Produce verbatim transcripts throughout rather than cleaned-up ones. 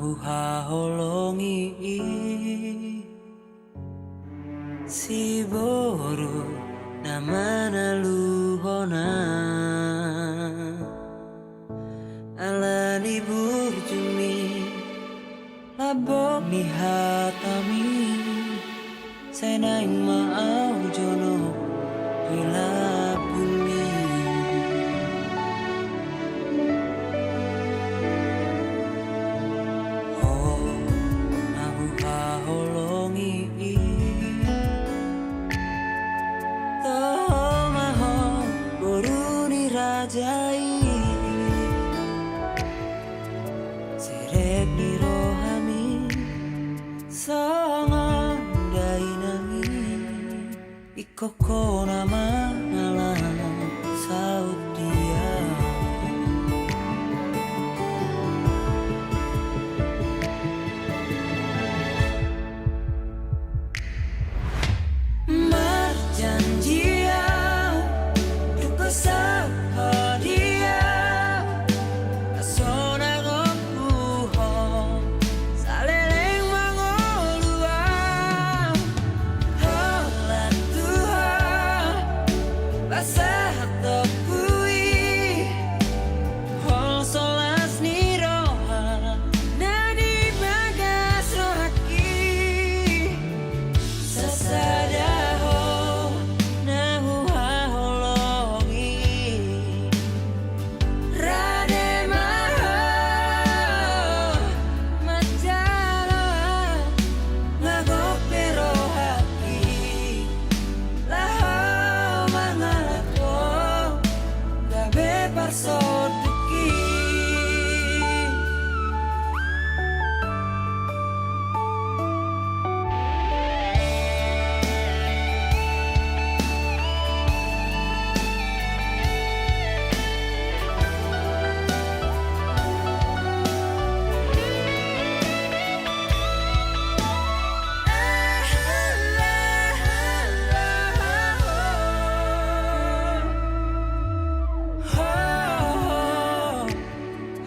Huhaholongi i siboru na manaluhon ahu ala ni burjumi, lambok ni hatami, sai naeng ma ahu jonok di lambungmi. Ho na huhaholongi i, toho ma ho boru ni raja i. Serep ni rohami songon dainangi, ingkon ho na mangalap saut dia. Marjanji ahu, dung husaut ho dia, sonang ompu ho, saleleng mangolu ahu. Holan Tuhan, pasahat ompu i, holso las ni roha na di bagas rohangki. Sasada ho na huhaholongi, rade ma ho manjalo ahu, nga gok pe rohangki laho mangalap ho gabe parsondukki.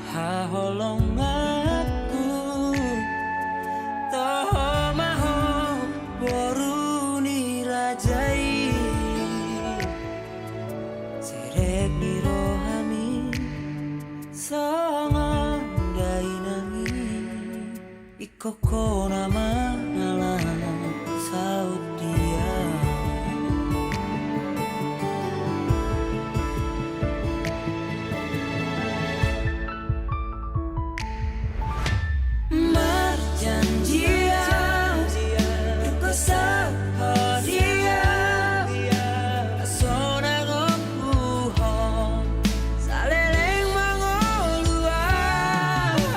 Haholonganku, toho ma ho boru ni raja i. Serep ni rohami songon dainangi, ingkon ho na mangalap saut dia. Marjanji ahu, dung husaut ho dia, sonang ompu ho, saleleng mangolu ahu.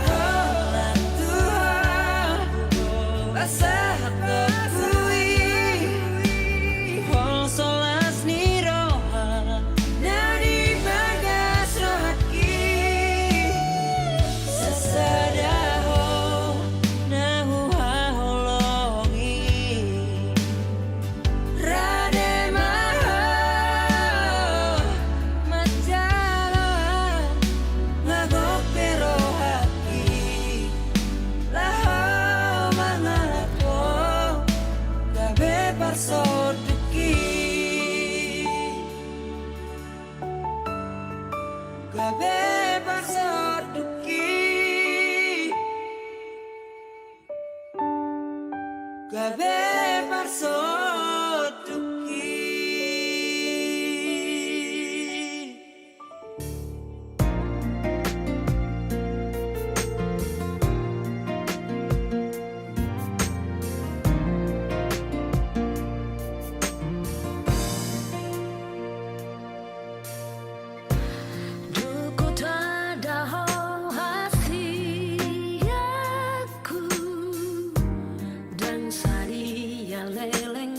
Holan Tuhan, pasahat ompu i, holso las ni roha na di bagas rohangki. Sasada ho na huhaholongi, rade ma ho manjalo ahu, nga gok pe rohangki laho mangalap ho gabe parsondukki. Gabe parsondukki. Gabe parsondukki. Dung hutanda ho hasianku, ndang sadia leleng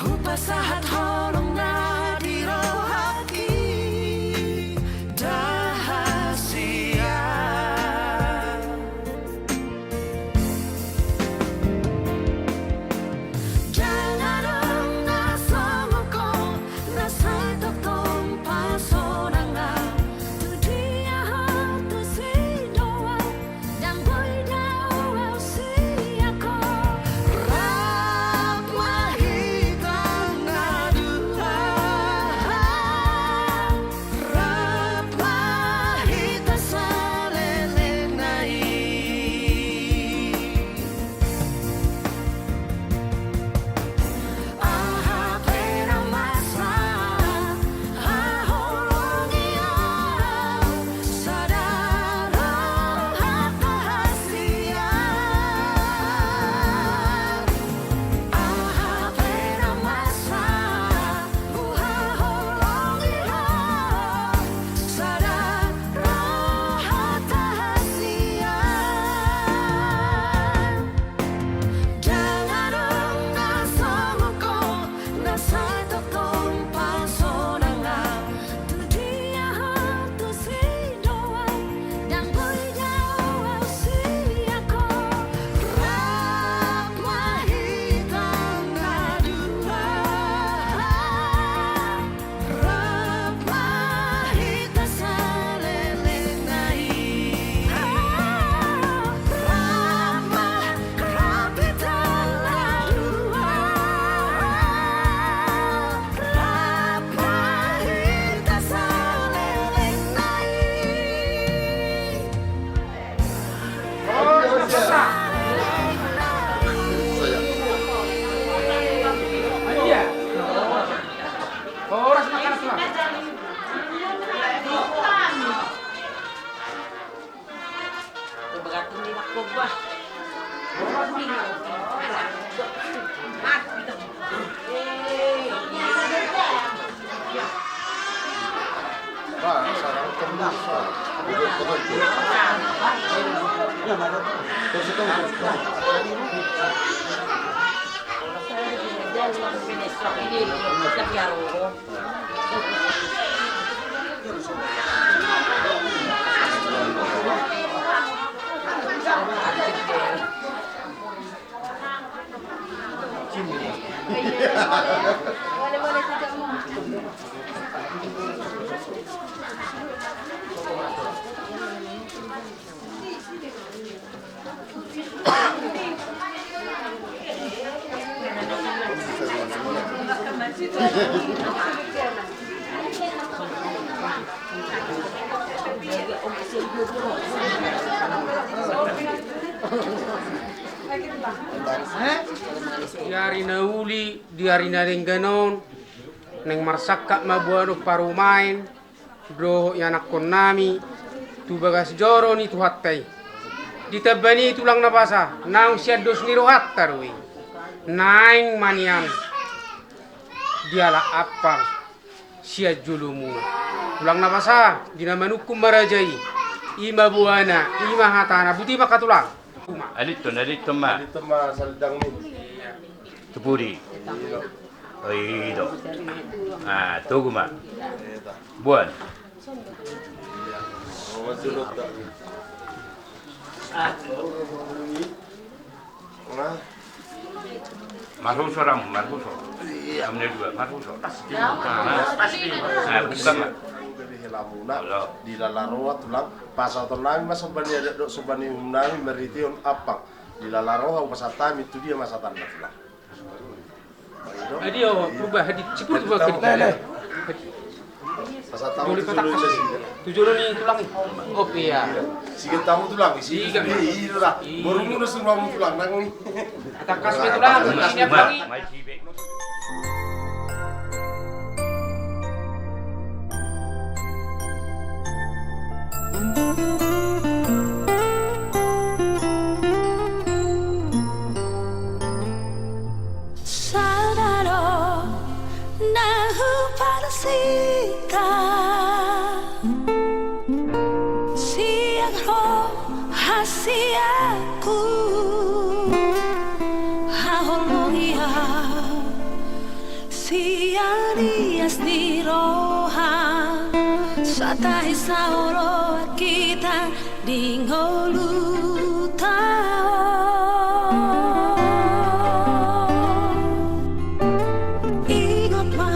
Hupasahat holong na di rohangki, da hasian. Ndang adong na songon ho, na sai tongtong pasonangan. Tu dia ho tu si Doang, ndang boi dao au sian ho. Rap ma hita na dua, rap ma hita saleleng na i. Aha pe na masa, haholongi au, sada roha tahasian. Aha pe na masa, huhaholongi ho, sada roha tahasian. Ndang adong na songon ho, na sai tongtong pasonangan. Tu dia ho tu si Doang, ndang boi dao au sian ho. Rap ma hita na dua, rap ma hita saleleng na i. Rap ma, rap hita na dua, rap ma hita saleleng na i. Horas ma, horas ma. Di ari na uli, di ari na denggan on, naeng marsangkap ma boa dohot parumaen dohot ianakkonnami tu bagas joro ni Tuhanta i. Ditamba ni i, tulang na basa, naung sian dos ni rohanta do i. Naeng ma nian dialap ampang sian jolomuna. Tulang na basa, di na manungkun ma raja i, i ma boana, i ma hatana. Boti ma angka tulang. Adinton, adinton ma. Adinton ma salidangmi. Tu pudi. Oi, i do. Ah, togu ma. Boan. Marhusor hamu, marhusor. Hamu na dua, marhusor. Nah, buka ma. Di lala roha tulang, pasahatonnami ma somba ni adat dohot somba ni uhumnami marhitehon ampang. Di lala roha hupasahat hami, tu dia ma sahatna tulang. Adi, o, purba, adi, si purba. Boleh patak. Tu jolo ni tulang i. Oke, ya. Sigaet hamu tulang i, sigaet hamu tulang i. Borumuna suru hamu tulang, nang i. Tangkas ma tulang i. Sada do na hupalas hita sian roha sian ho, haholongi au Piarias ni roha, satahi saoloan hita di ngoluta on. Ingot ma,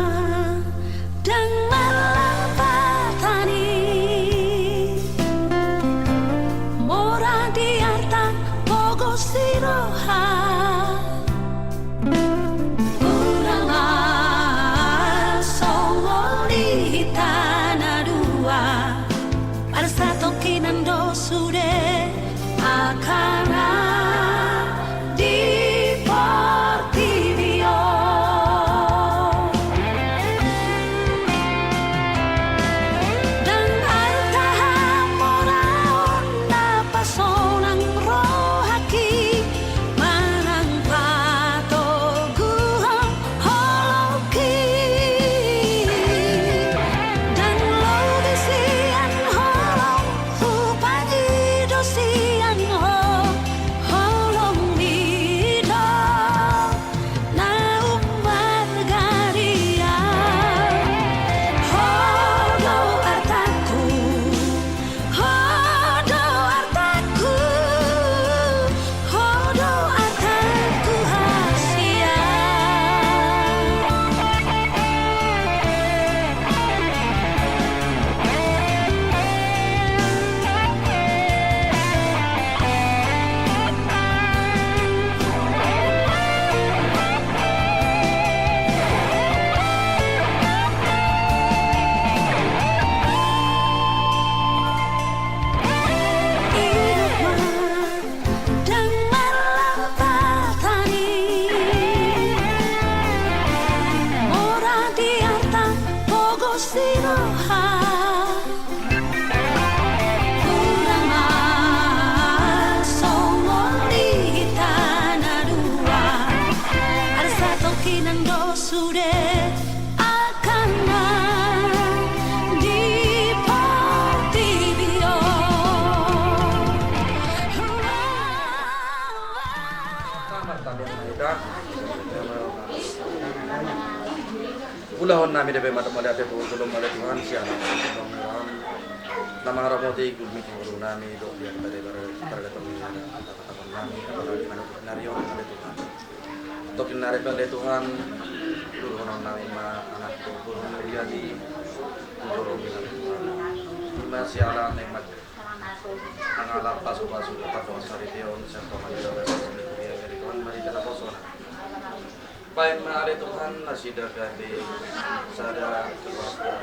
ndang marlapatan i, mora di arta, pogos di roha. Unang ma songon i hita na dua, ala satongkinan do sude angka na di portibi on. Ndang arta hamoraon na pasonang rohangki, manang patoguhon holongki. Ndang lobi sian holong, hupangido sian ho holongmi do na ummarga di au. Ho do artangku, ho do artangku, ho do artangku hasian. Ingot ma, ndang marlapatan i, mora di arta, pogos di roha. Unang ma songon i hita na dua, ala satongkinan do sude angka na di portibi on. Selamat datang, Aida. Ulahon nami dope ma mauliate tu Ho, jolo mauliate Tuhan sian na mangaramoti gulmit ni ngolu nami dohot di angka debata, targa tonggi na tatapan nami, apalagi manang nari on, mauliate Tuhan. Tongkin nari pe ale Tuhan, tuduhonon nami ma anak tu boru Mulyadi, tu boru Mulyadi Tuhan. Ima siala naeng ma-, mangalap pasupasu, pardongan saripeon, sian Tuhan ma di dalam Tuhan, mari kita posona. Baen ma ale Tuhan, nasida gabe sada keluarga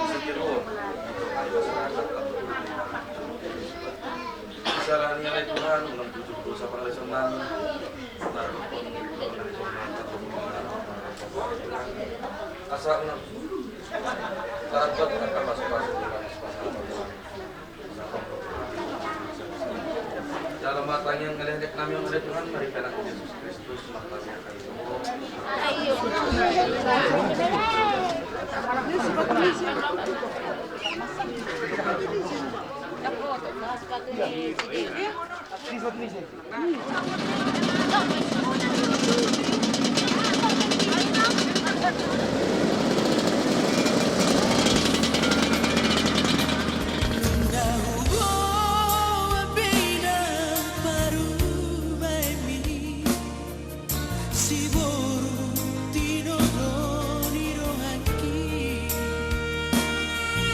sitiruon, di tonga ni masyarakat. Siala ni ale Tuhan, unang jujur dosa pangalaison nami. Asa unang tarbat angka pasupasu di panas pasal. Dalam tangiang ngalehon nami on ale Tuhan, marhite Anakmu Jesus Kristus, martangiang hami tu Ho.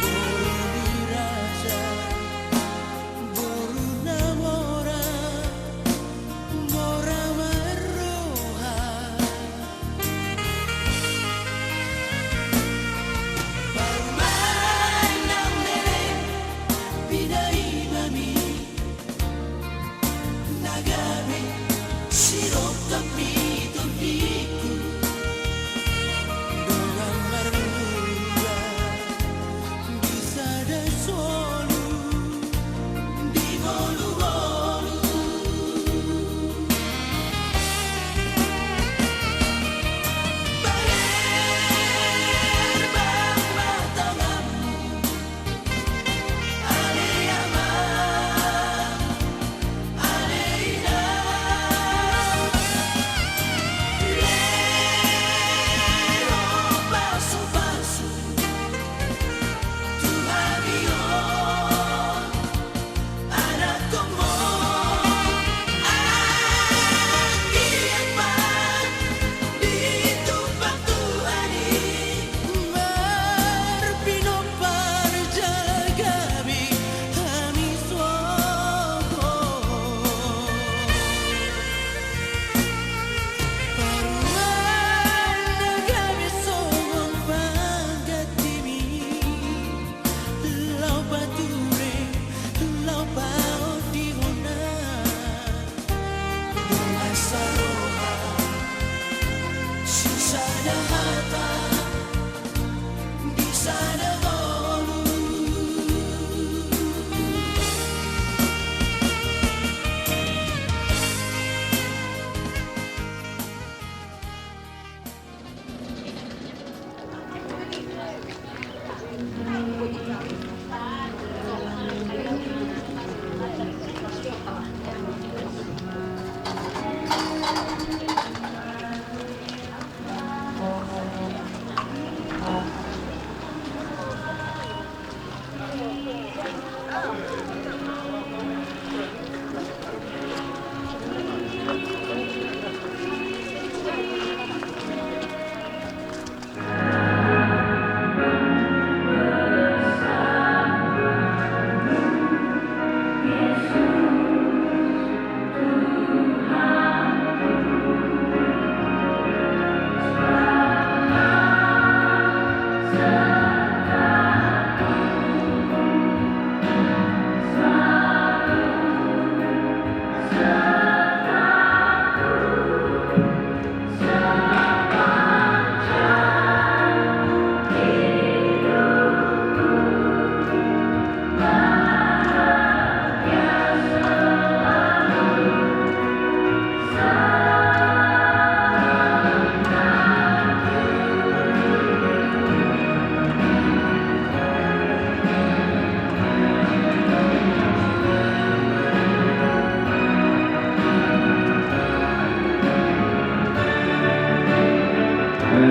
Boru ni raja, boru na mora, mora marroha.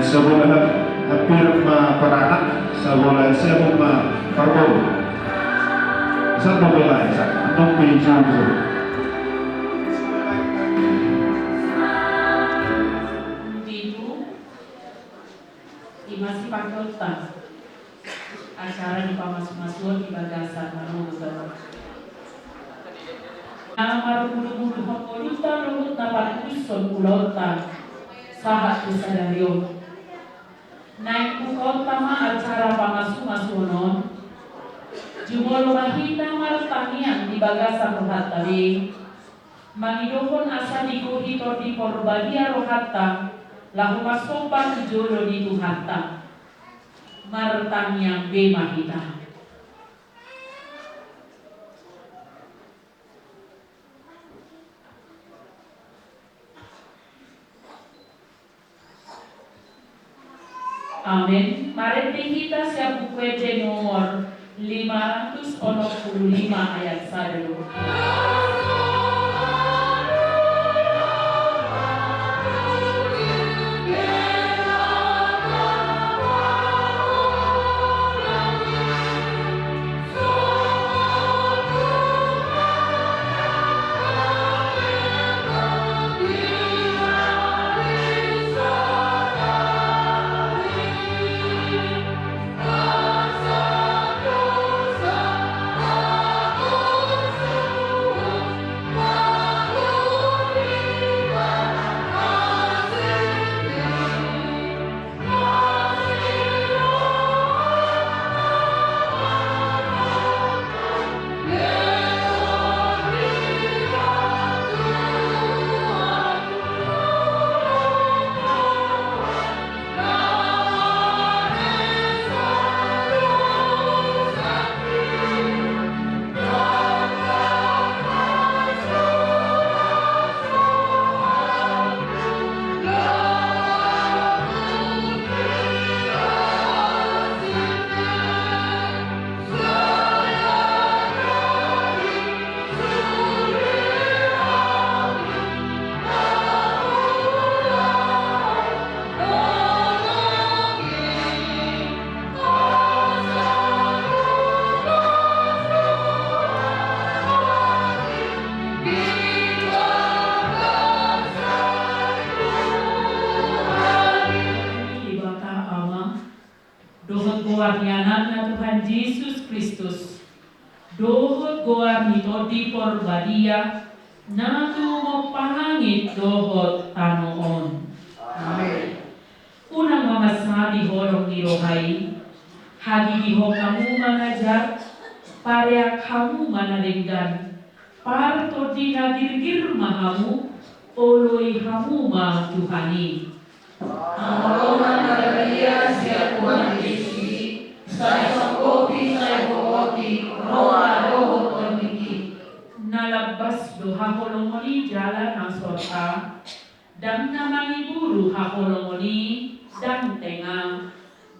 Sabola hap-, hapir ma paranak, sabola siabung ma parboru. Satu belai, sa-, anong pe jujur. Itu, ima sipangkeonta. Acara ni pamasumasuon di bagasan na ro do. Na marmuduhon ngolunta dohot na panutuson ulaonta sahat tu sadari on. Naeng bukaonta ma acara pamasumasuon on. Jumolo ma hita martangiang di bagasan rohanta be, mangidohon asa digohi Tondi Porbadia rohanta laho marsomba tu jolo ni Tuhanta. Martangiang be ma hita. Amen. Marende hita sian Buku Ende nomor lima ratus onom pulu lima ayat sada do. Debata Ama, dohot goar ni Anakna Tuhan Jesus Kristus, dohot goar ni Tondi Porbadia, na tumompa langit dohot tano on. Amen. Unang ma mansai holong ni roha i, hagigihon hamu ma na jat, pareak hamu ma na denggan, partondi na girgir ma hamu, oloi hamu ma Tuhan i. Haholongan na badia sian Tuhan Jesus i, sai songgopi sai boboti roha dohot tondingki. Na lambas do haholongon i jala na sorta, ndang na mangiburu haholongon i ndang tenga,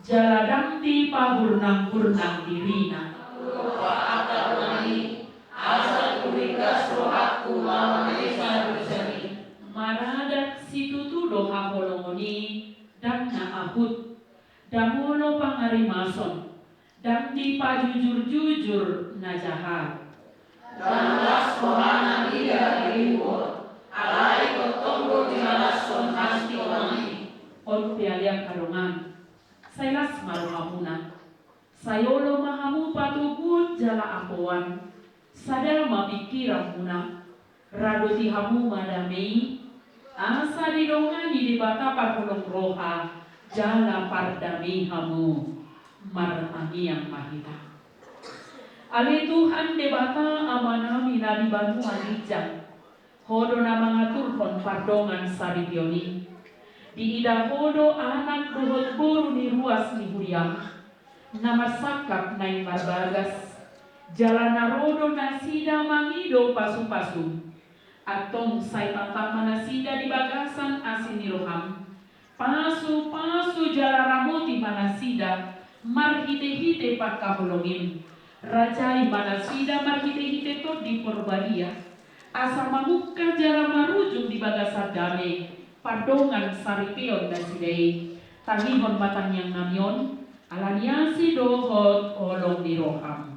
jala ndang dipaburnangburnang dirina. Asa tung ringgas rohangku mamesa dosami. Maradat situtu do haholongon i, ndang na ahut, ndang olo pangarimason, ndang dipajujurjujur na jahat. Ndang las rohana mida diringkot, alai tongtong do dihalashon hasitihonan i. On pe ale angka dongan, sai las ma rohamuna. Sai olo ma hamu patoguon jala apoan, sada ma pingkiranmuna, radoti hamu ma dame i, asa didongani Debata parholong roha, jala pardame hamu. Martangiang ma hita. Ale Tuhan Debata Amanami na di banua ginjang, Ho do na mangaturhon pardongan saripeon i. Diida Ho do anak dohot boru ni ruas ni huriaM, na marsangkap naeng marbagas, jala na ro do nasida mangido pasupasu. Antong sai tangkap ma nasida di bagasan asi ni rohaM. Pasupasu jala ramoti ma nasida marhitehite pangkaholongiM. Rajai ma nasida marhitehite Tondi Porbadia, asa mamungka jala marujung di bagasan dame pardongan saripeon nasida i. Tangihon ma tangiang nami on, ala ni asi dohot holong ni roham.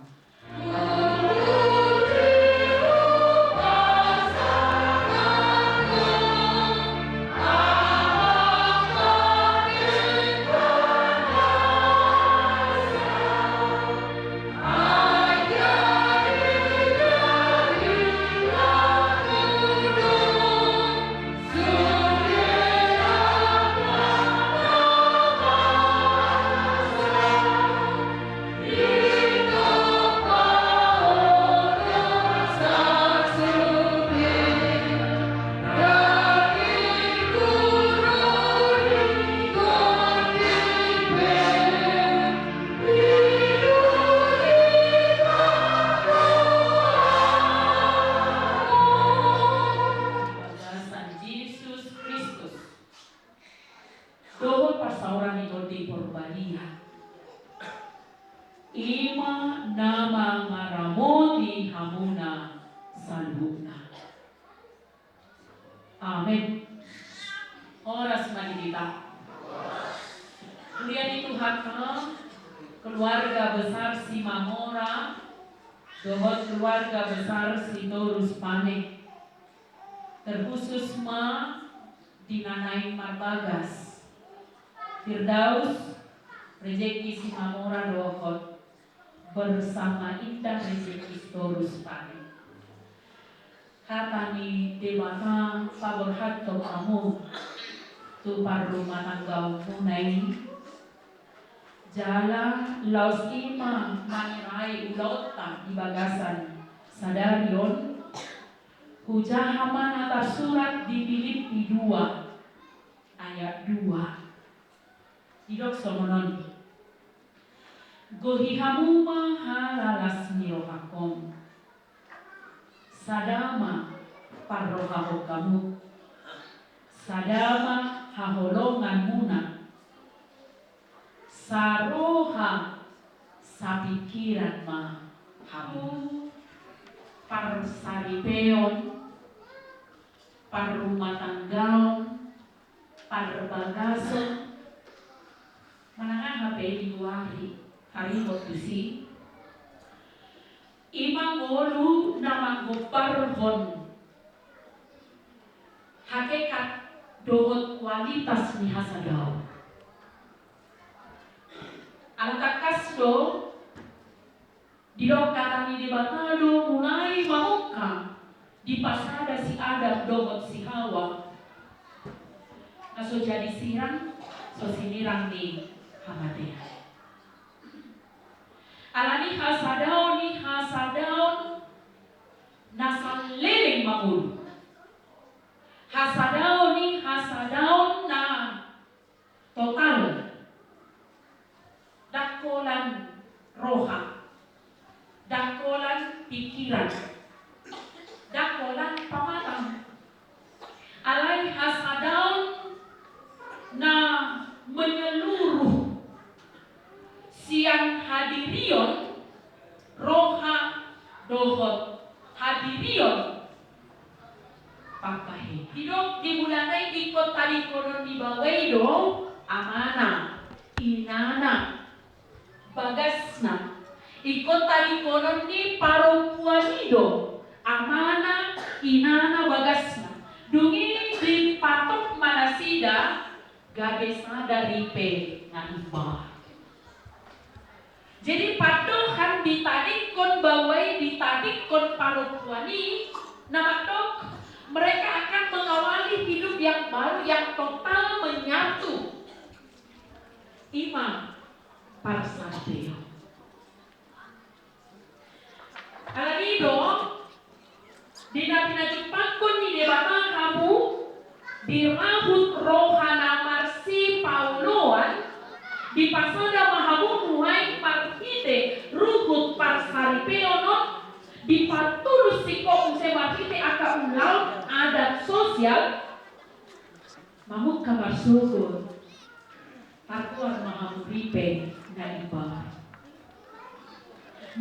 Bagasan Jesus Kristus dohot parsaoran ni Tondi Porbadia, i ma na mangaramoti hamuna saluhutna. Amen. Horas ma di hita. Huria ni Tuhanta, keluarga besar Simamora dohot keluarga besar Sitorus Pane. Terkhusus ma di na naeng marbagas, Firdaus Rejeki Simamora dohot bersama Indah Rejeki Sitorus Pane. Hata ni Debata paborhathon hamu tu parrumatanggaonmuna i. Jala laos i ma mangirai ulaonta di bagasan sadari on, hujaha ma na tarsurat di Pilippi dua ayat dua. Didok songon on: Gohi hamu ma halalas ni rohangkon. Sada ma parrohahon hamu, sada ma haholonganmuna, saroha sapingkiran ma hamu. Parsaripeon, parrumatanggaon, parbagason, manang aha pe di goari, harimot tusi, i ma ngolu na manggombarhon hakikat dohot kualitas ni hasadaon. Ala tangkas do didok hata ni Debata do mulai mamungka dipasada si Adam dohot si Hawa. Na so jadi sirang, so sinirang ni hamatean. Ala ni hasadaon ni hasadaon na saleleng mangolu. Hasadaon ni hasadaon na total. Ndang holan roha, ndang holan pingkiran, ndang holan pamatang. Alai hasadaon na menyeluruh sian hadirion roha dohot hadirion pangkahe. Didok di mulana i ingkon tadingkonon ni baoa i do amana, inana, bagasna. Ingkon tadingkonon ni parompuan i do amana, inana, bagasna. Dung i dipatop ma nasida gabe sada ripe na imbar. Jadi pandohan ditadingkon baoa i, ditadingkon parompuan i, na mandok mereka akan mengawali hidup yang baru, yang total menyatu. I ma parsaripeon. Alani i do, di na pinajumpangkon ni Debata hamu, dirahut roha na marsipaoloan, dipasada ma hamu nuaeng marhite ruhut parsaripeon on, dipatulus singkop muse marhite angka ulaon adat sosial, mamungka marsogot. Targoar ma hamu ripe na imbar.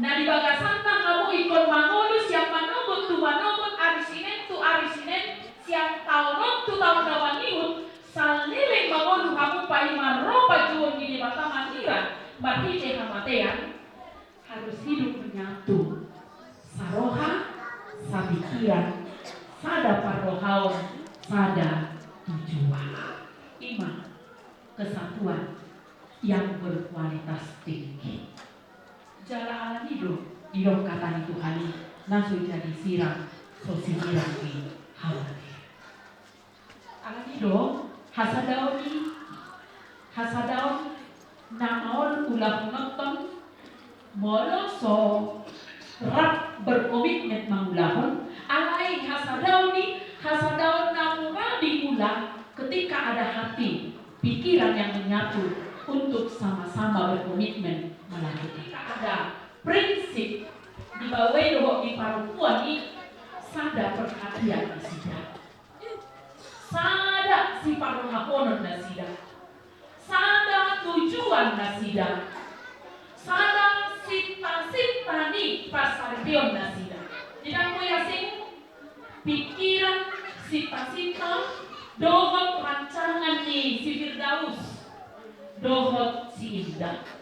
Na di bagasanna hamu ingkon mangolu sian manogot tu manogot, ari Sinen tu ari Sinen, sian taon on tu taon na mangihut, Saleleng mangolu hamu paima ro panjouon ni Debata mangira marhite hamatean, harus hidup menyatu, saroha, sapikiran, sada parrohaon, sada tujuan. Ima kesatuan yang berkualitas tinggi. Jala alani do didok hata ni Tuhan i, na so jadi sirang, so sisirang di hamatean. Alani do hasadaon i, hasadaon na maol ulahononton, molo so rap berkomitmen mangulahon. Alai hasadaon i hasadaon na mura diula ketika ada hati pikiran yang menyatu untuk sama-sama berkomitmen melanjutkan. Ketika ada prinsip dibahen dohot di parompuan i, sada perhatian nasida, sada siparrohahonon nasida, sada tujuan nasida, sada sinta-sinta ni parsaripeon nasida. Didok ma i asing, pikiran, sinta-sinta dohot rancangan ni si Firdaus dohot si Indah.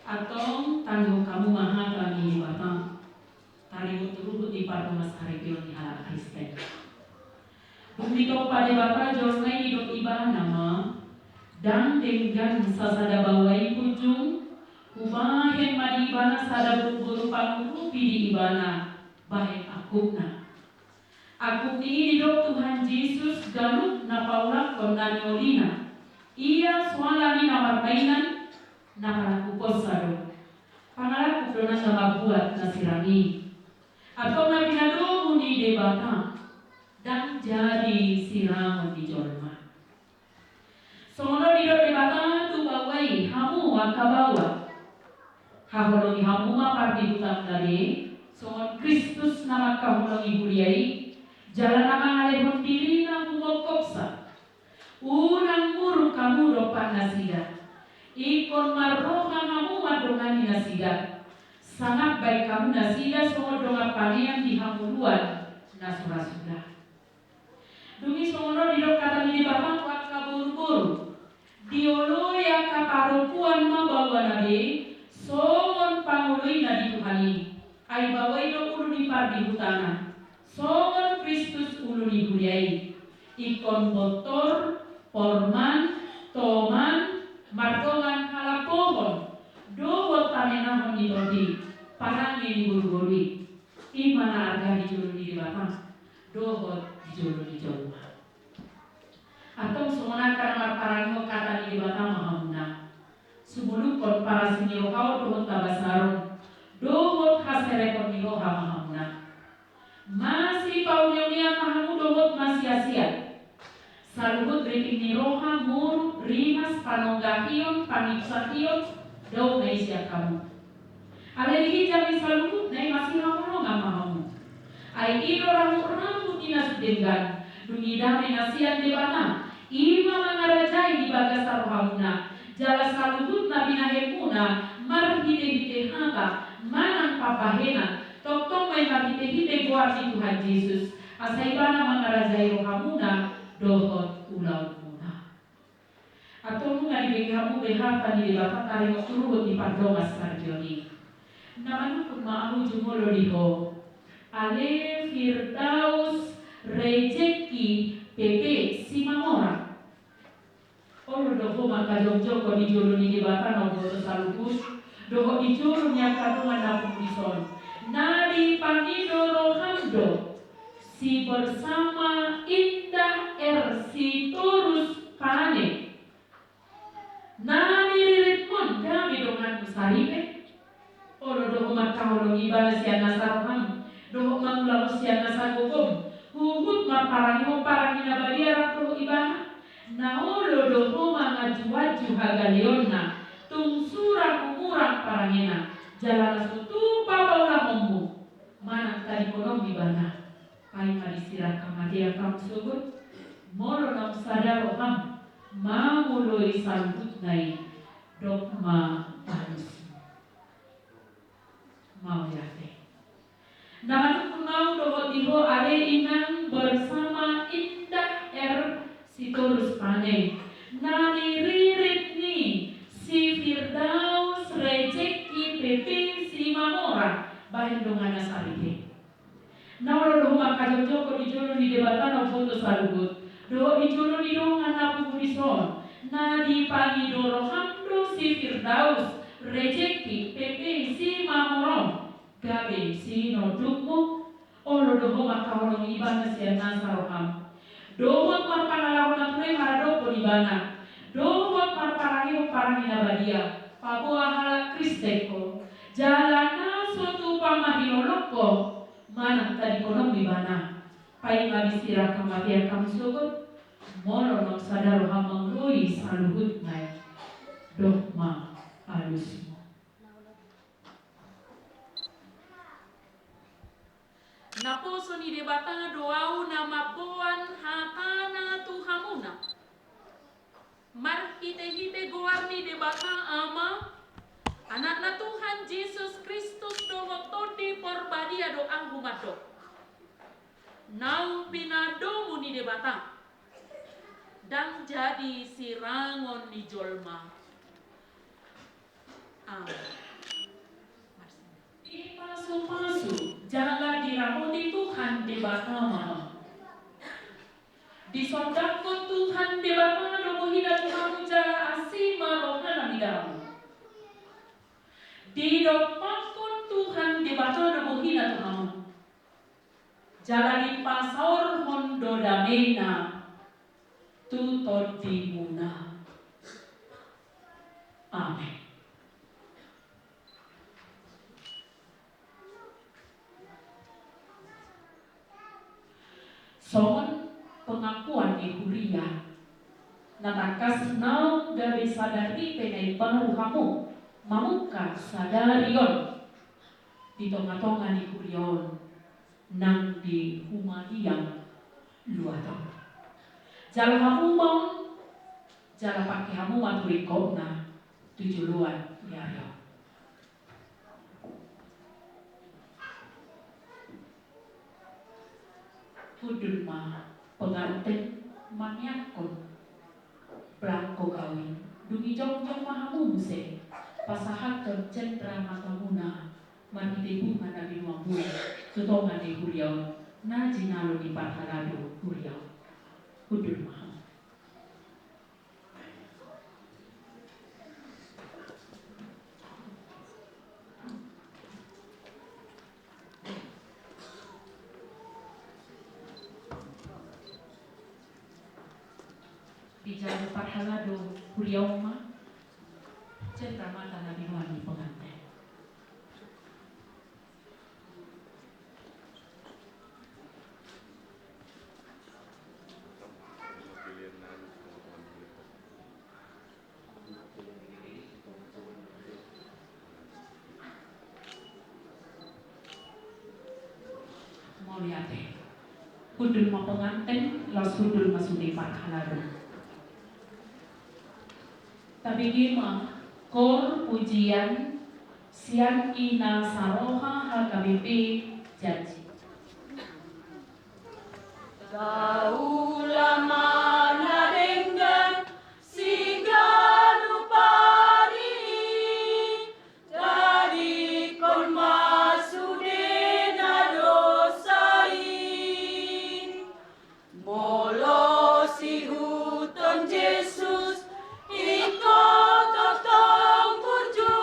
Antong tangihon hamu ma hata ni Debata, taringot tu ruhut ni pardongansaripeon ni halak Kristen. Dung ditompa Debata jolma i, didok Ibana ma, ndang denggan sasada baoa i punjung, hubahen ma di ibana sada boruboru pangurupi di ibana bahen angkupna. Angkup ni i, didok Tuhan Jesus, ganup na paulakhon na niolina, ia soal ni na marmainan, na panangkuponsa do. Pangalangkup do nang na mambuat na sirang i. Antong na pinadomu ni Debata, ndang jadi sirangon ni jolma. Songon on didok Debata tu baoa i, hamu angka baoa, haholongi hamu ma pardihutamuna be, songon Kristus na mangkaholongi huria i, jala na mangalehon dirina humongkopsa. Unang muruk hamu dompak nasida. Ingkon marroha hamu mandongani nasida. Sangap baen hamu nasida songon dongan panean di hangoluan na surasura. Dung i songon on didok hata ni Debata tu angka boruboru. Dioloi angka parompuan ma baoana be, songon pangoloina di Tuhan i. Ai baoa i do ulu ni pardihutana. Songon Kristus ulu ni huria i. Ingkon bontor, porman, toman, mardongan halambohon, dohot tamenahon ni tondi, parange ni boruboru i. I ma na arga di jolo ni Debata dohot di jolo ni jolma. Antong songon angka na marparangehon hata ni Debata ma hamuna. Sumulukhon parasi ni roha on dohot habasaron, dohot haserepon ni roha ma hamuna. Masipauneaunean ma hamu dohot masiasiat. Saluhut ripit ni roha, muruk, rimas, panonggahion, panginsaion, dao na i sian hamu. Alai di ginjang ni saluhutna i masihaholongan ma hamu. Ai i do ramutramut ni na so denggan, dung i dame na sian Debata, i ma mangarajai di bagasan rohamuna, jala saluhut na binahenmuna marhitehite hata manang pambahenan, tongtong ma i marhitehite goar ni Tuhan Jesus, asa ibana mangarajai rohamuna dohot ulaonmuna. Antong nunga dibege hamu be hata ni Debata taringot tu ruhut ni pardongansaripeon i. Na manungkun ma ahu jumolo di ho, ale Firdaus Rejeki Pepe Simamora. Olo do ho mangkajongjongkon di jolo ni Debata na umboto saluhut, dohot di jolo ni angka dongan na pungu dison. Na dipangido roham do si Bersama Indah R Sitorus Pane. Na niriritmon gabe donganmu saripe. Olo do ho mangkaholongi ibana sian nasa roham, dohot mangulahon sian nasa gogom, huhut marparangehon parange na badia rap dohot ibana. Na olo do ho manganjuanju hagaleonna, tung sura humurang parangena, jala na so tupa paulahonmu, manang tadingkononmu ibana. Paima disirang hamatean hamu sogot, molo naung sada roham mangoloi saluhutna i, dok ma alusmu. Mauliate. Na manungkun ma ahu dohot di ho ale inang Bersama Indah R Sitorus Pane, na niririt ni si Firdaus Rejeki Pepe Simamora bahen donganna saripe. Na olo do ho mangkajongjongkon di jolo ni Debata na umboto saluhut, dohot di jolo ni dongan na pungu dison. Na dipangido roham do si Firdaus Rejeki Pepe Simamora gabe sinondukmu. Olo do ho mangkaholongi ibana sian nasa roham, dohot marpangalaho na ture maradophon ibana, dohot marparangehon parange na badia, paboa halak Kristen ho, jala na so tupa mangilolong ho, manang tadingkononmu ibana. Paima disirang hamatean hamu sogot, molo naung sada roham mangoloi saluhutna i, dok ma alusmu. Naposo ni Debata do ahu na mamboan hatana tu hamuna. Marhitehite goar ni Debata Ama, Anakna Tuhan Jesus Kristus dohot Tondi Porbadia do ahu mandok. Naung pinadomu ni Debata, ndang jadi sirangon ni jolma. Amen. Debata ma hamu. Disondangkon Tuhan Debata do bohina tu hamu jala asi ma rohana mida hamu. Didompakkon Tuhan Debata do bohina tu hamu. Jala dipasaorhon do dameina tu tondimuna. Amen. Songon pengakuan ni huria, na tangkas naung gabe sada ripe na imbaru hamu mamungka sadari on di tongatonga ni huria on nang di Humaliang Luat on. Jala hamu ma on, jala pangke hamu ma tu ringkotna tu joloan ni ari on. Hundul ma penganten mangeakhon belangko kawin. Dung i jongjong ma hamu muse pasahathon cendra matamuna marhite bunga na binuamuna tu tonga ni huria on na jinalo ni parhalado huria on. Hundul ma hamu. Dijalo parhalado huria on ma cendra mata na binoan ni penganten. Mauliate. Hundul ma penganten, laos hundul ma sude parhalado. Tabege ma kor pujian sian Ina Saroha H K B P Janji. Daula ma na denggan siganup ari i, tadingkon ma sude na dosa i. Molo siihuthon Jesus ingkon tongtong burju,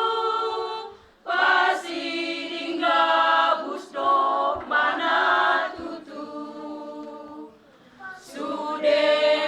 pasiding gabus do manang tutu. Sude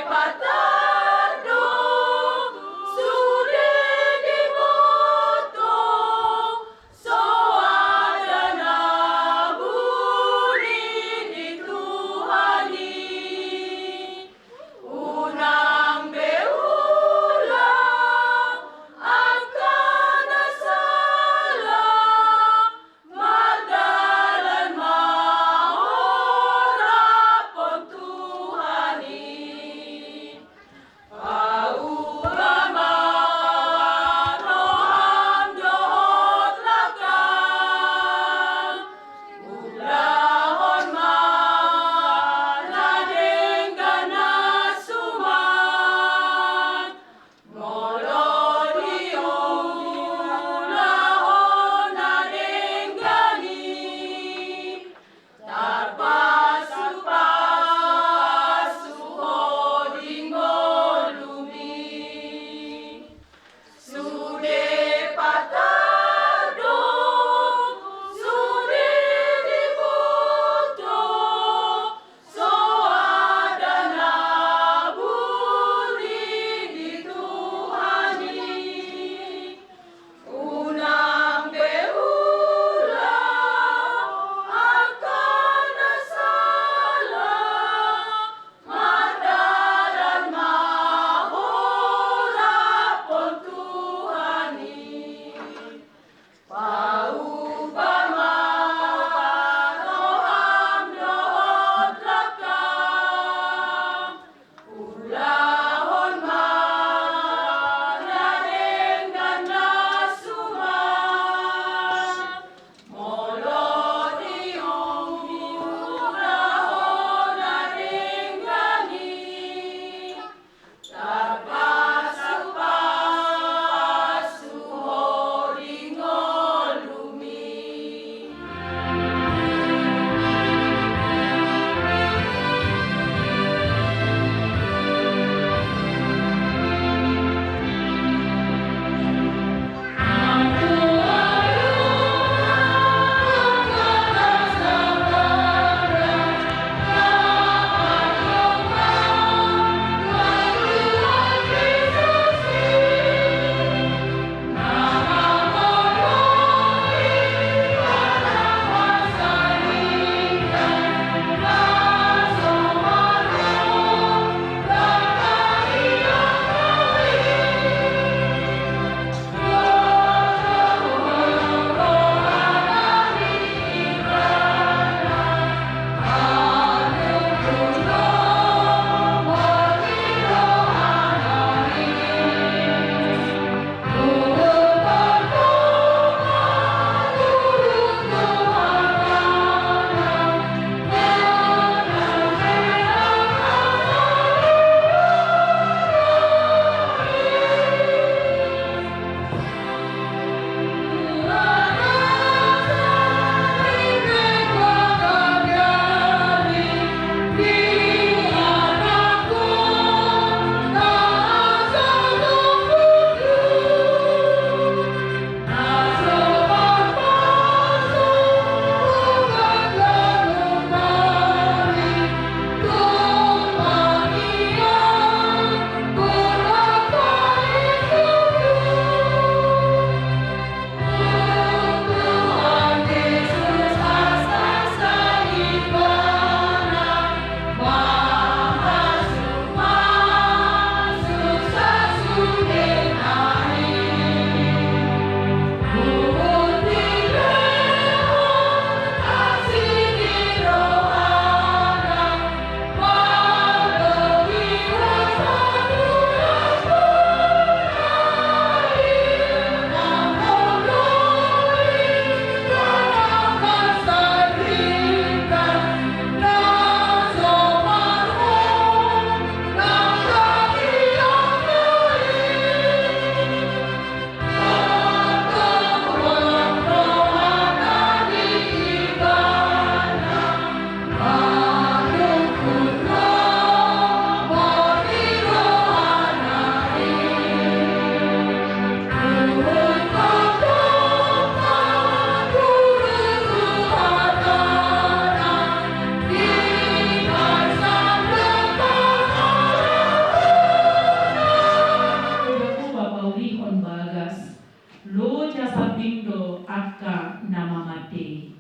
Ring do angka na mamate.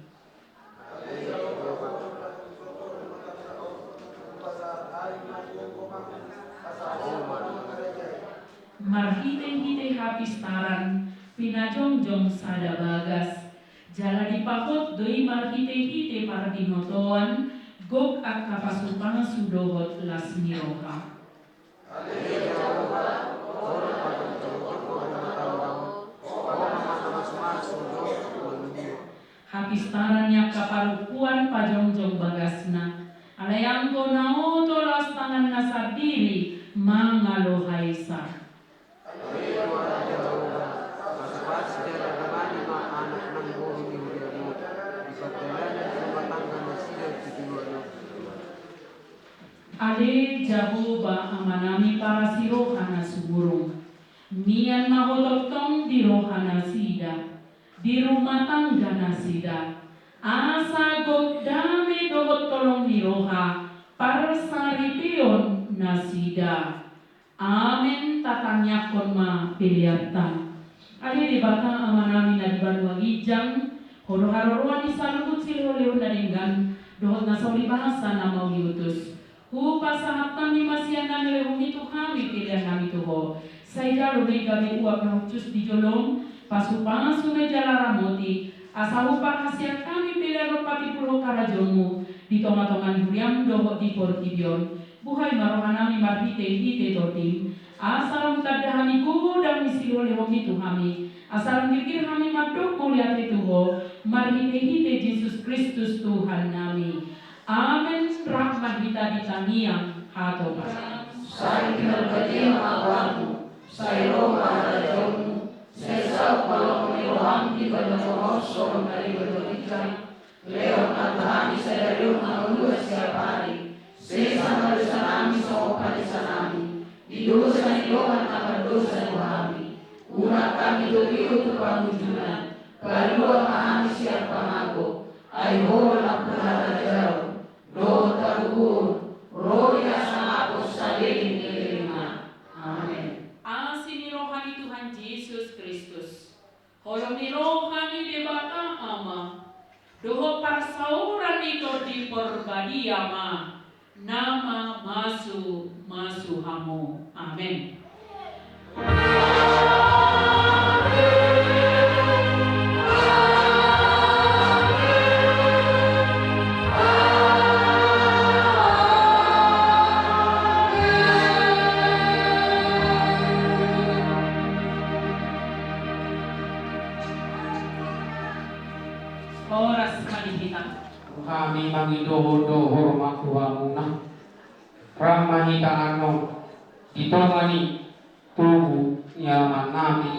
Marhitehite hapistaran pinajongjong sada bagas, jala dipahot do i marhitehite parbinotoan gok angka pasupasu dohot las ni roha. Hapistaran ni angka parompuan pajongjong bagasna, alai anggo na oto laos tanganna sandiri mangalohaisa. Ale Jahowa Amanami parasi roha na sumurung, mian ma Ho tongtong di rohanasida, di rumah tangga nasida, asa gok dame dohot holong ni roha parsaripeon nasida. Amen. Tatangiangkon ma peleanta. Ale Debata Amanami na di banua ginjang, Ho do haroroan ni saluhut silehonlehon na denggan dohot na saur ni basa na mauliutus. Hupasahat hami ma sian na nilehonMi tu hami peleannami tu Ho. Sai jalo do i gabe uap na hushus di jolom, pasupasu ma i jala ramoti, asa huparhaseang hami pelean on patimbulhon harajaonMu di tongatonga ni huriaM dohot di portibi on. Buhai ma rohanami marhitehite TondiM, asa lam tanda hami godang ni silehonlehonMi tu hami, asa lam girgir hami mandok mauliate tu Ho, marhitehite Jesus Kristus Tuhannami. Amen. Rap ma hita di tangiang hatopan. Sai pinarbadia ma goarMu, sai ro ma harajaonMu, sai saut ma lomo ni rohaM di banua tonga on songon na di banua ginjang. Lehon ma tu hami sadari on hangoluan siapari. Sesa ma dosanami songon panesanami di dosa ni dongan na mandosa tu hami. Unang hami togihon tu pangunjunan. Palua ma hami sian pangago. Ai Ho do nampuna harajaon dohot hagogoon, ro di hasangapon saleleng ni lelengna. Amen. Asi ni roha ni Tuhan Jesus Kristus, holong ni roha ni Debata Ama, dohot parsaoran ni Tondi Parbadia ma na mamasumasu hamu. Amen. Horas ma di hita. Hami mangido dohor ma tu hamuna. Rap ma hita annon di tonga ni tugu ni Amannami.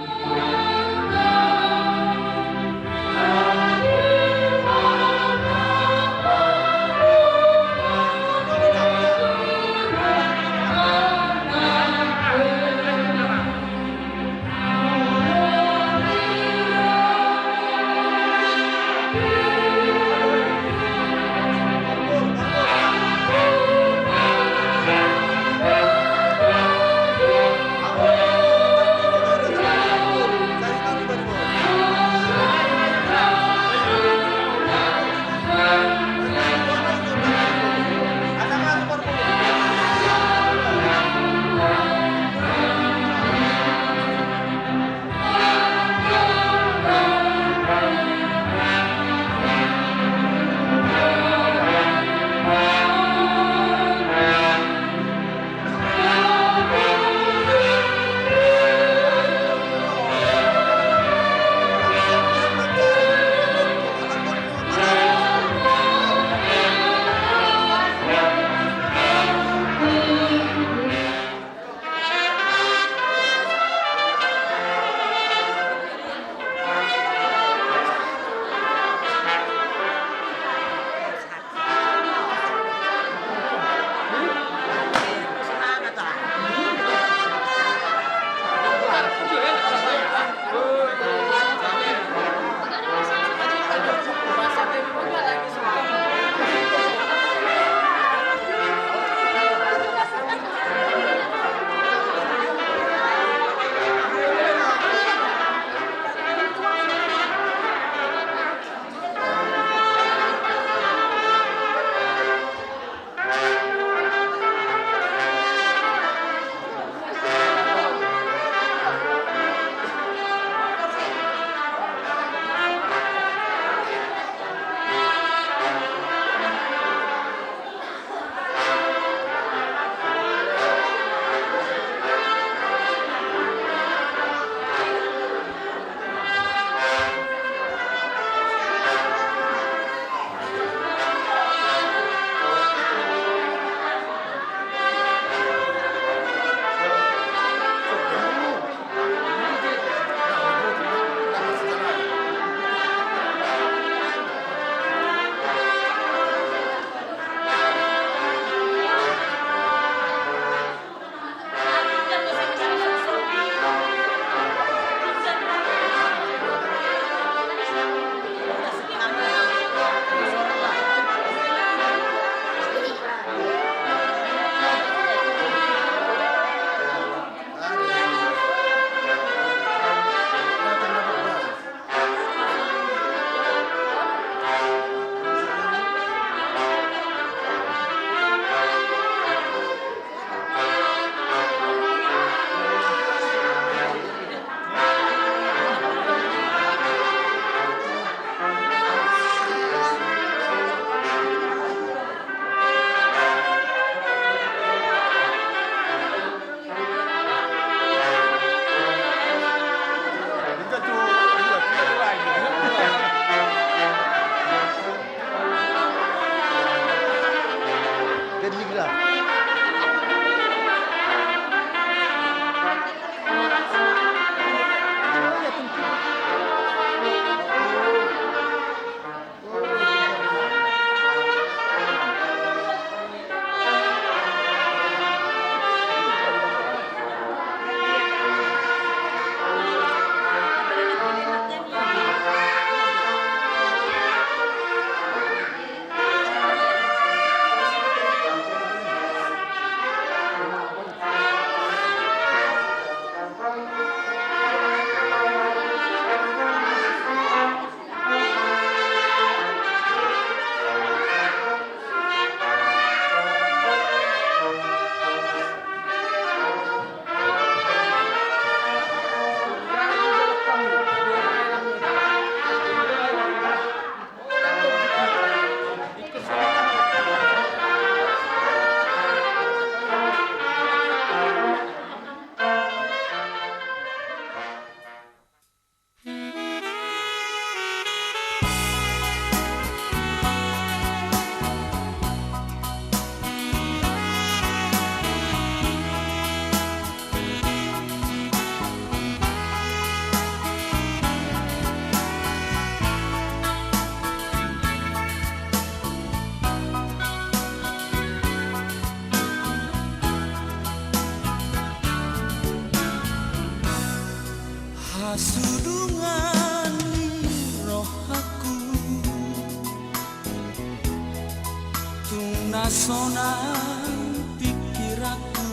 sonang pingkiranku.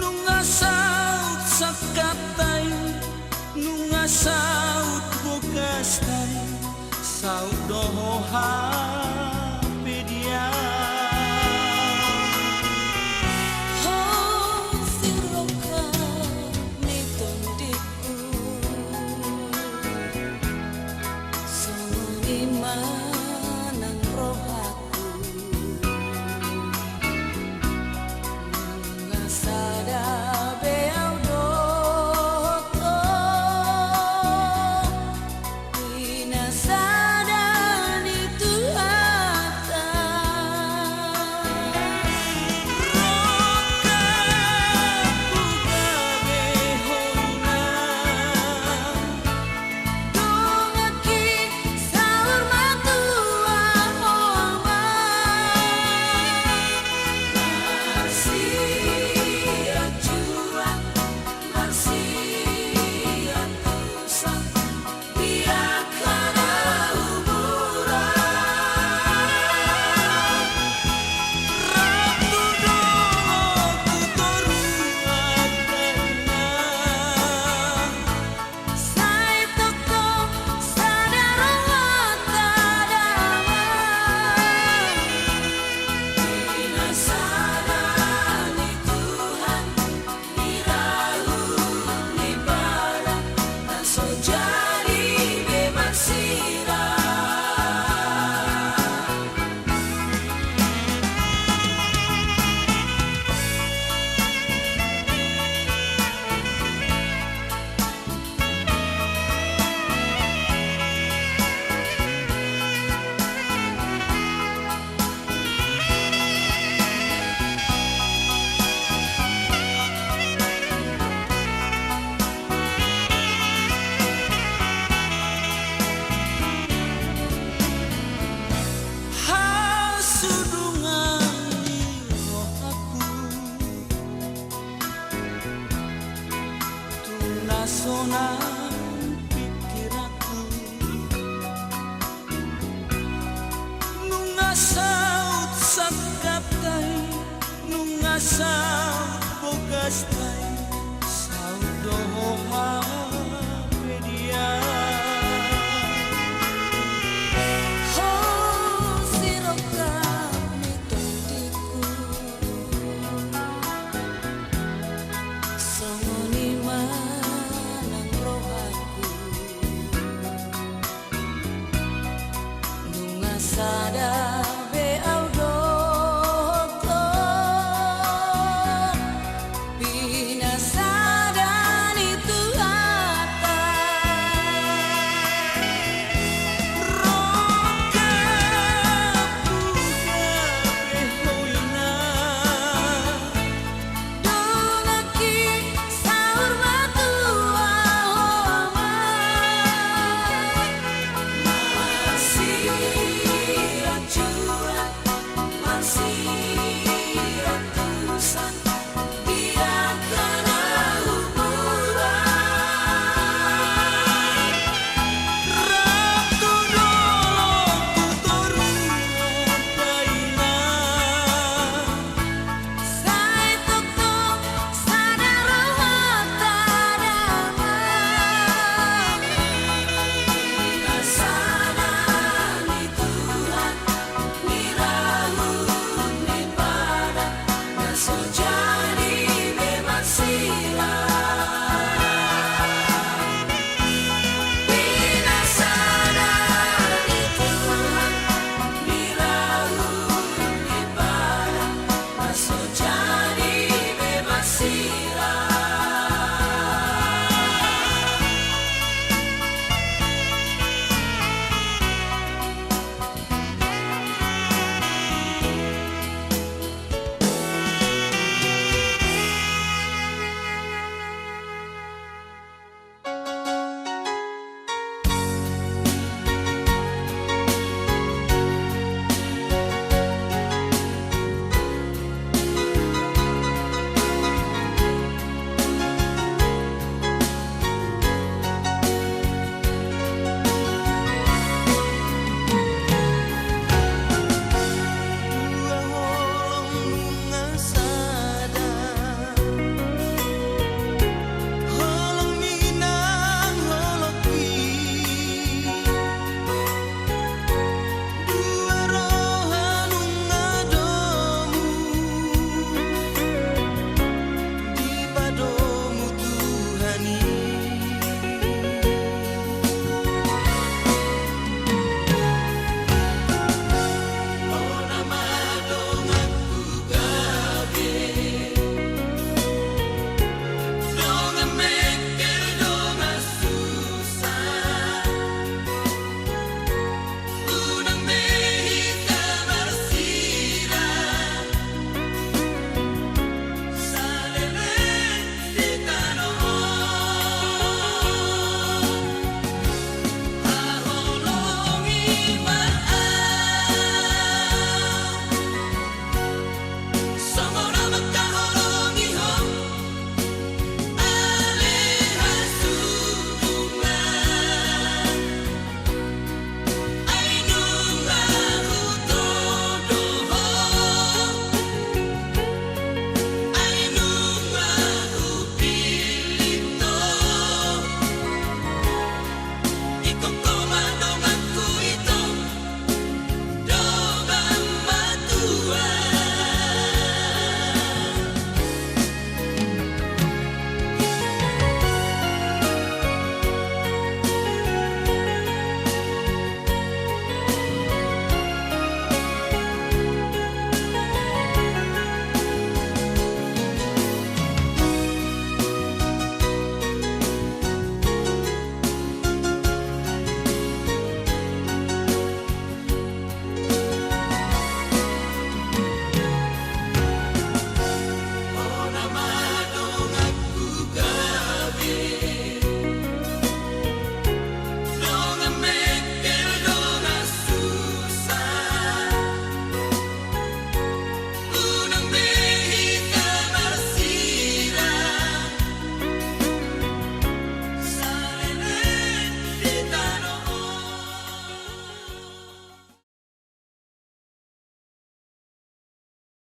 Nunga saut sangkapta i, nunga saut bogasta i, saut do ho hape di au. Ho sirongkap ni tondingku, songon i ma nang rohangku. Nunga sada be au dohot ho, i na sada ni Tuhanta. Rongkapku gabe ho i ma. Donganki saur matua ho ma. Marsianjuan, marsiantusan, di angka na humuran. Rap tu donganku toruan dana. Sai tongtong sada rohanta damang. Di na sada ni Tuhan, di raup ni badan, na so jadi be marsirang. Hasudungan ni rohangku, tu na sonang pingkiranku. Nunga saut sangkapta i, nunga saut bogasta i,